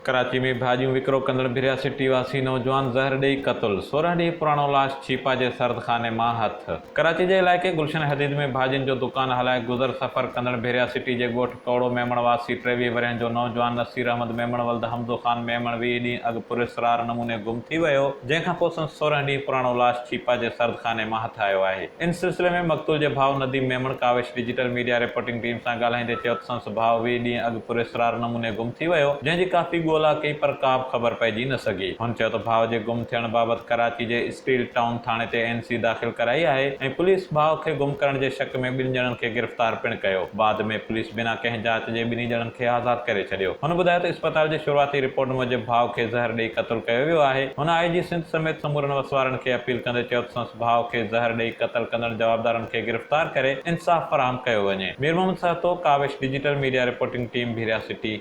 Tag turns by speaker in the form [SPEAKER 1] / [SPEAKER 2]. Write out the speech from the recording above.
[SPEAKER 1] ڪراچي ۾ ڀاڄيون وڪرو ڪندڙ ڀريا سٽي واسي نوجوان زهر ڏئي قتل، 16 ڏينهن پراڻو لاش ڇيپا جي سرد خاني مان هٿ. ڪراچي جي علائقي گلشن حديد ۾ ڀاڄين جو دڪان هلائي گذر سفر ڪندڙ ڀريا سٽي جي ڳوٺ ڪوڙو ميمڻ واسي 23 ورهين جو نوجوان نصير احمد ميمڻ ولد حمزو خان ميمڻ 20 ڏينهن اڳ پراسرار نموني گم ٿي ويو، جنهن کانپوء سندس 16 ڏينهن پراڻو لاش ڇيپا جي سرد خاني مان هٿ آيو آهي. ان سلسلي ۾ مقتول جي ڀاء Nadeem Memon Kawish digital media reporting team سان ڳالهائيندي چيو ته سندس ڀاء 20 ڏينهن اڳ پراسرار نموني گم ٿي ويو، جنهن جي ڪافي ڳولا ڪئي پر ڪا به خبر پئجي نه سگهي. هن چيو ته ڀاء جي گم ٿيڻ بابت ڪراچي جي اسٽيل ٽائون ٿاڻي تي اين سي داخل ڪرائي آهي ۽ پوليس ڀاء کي گم ڪرڻ جي شڪ ۾ ٻن ڄڻن کي گرفتار پڻ ڪيو. بعد ۾ پوليس بنا ڪنهن جاچ جي ٻنهي ڄڻن کي آزاد ڪري ڇڏيو. هن ٻڌايو ته اسپتال جي شروعاتي رپورٽ موجب ڀاء کي زهر ڏئي قتل ڪيو ويو آهي. هن آء جي سنڌ سميت سمورن وسوارن کي اپيل ڪندي چيو ته سندس ڀاء کي زهر ڏئي قتل ڪندڙ جوابدارن کي گرفتار ڪري انصاف فراهم ڪيو وڃي. Mir Muhammad Sahito, Kawish digital media reporting team Bhiria city.